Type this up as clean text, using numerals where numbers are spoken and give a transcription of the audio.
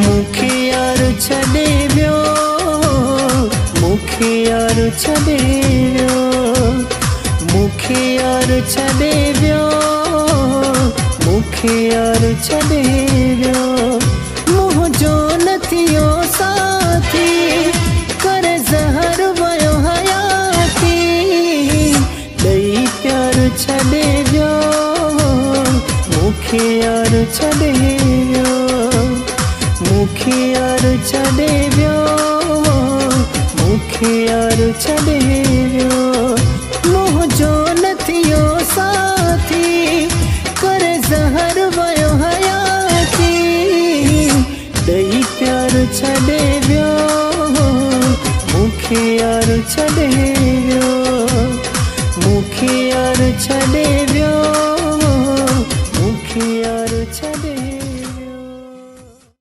مون کي يار ڇڏي ويو، مون کي يار ڇڏي ويو، مون کي يار ڇڏي ويو، مون کي يار ڇڏي ويو. منهنجو نه ٿيو ساٿي، ڪري زهر ويو حياتي، ڏئي پيار ڇڏي ويو، مون کي يار ڇڏي ويو، مون کي يار ڇڏي ويو، مون کي يار ڇڏي ويو. منهنجو نه ٿيو ساٿي، ڪري زهر ويو حياتي، ڏئي پيار ڇڏي ويو.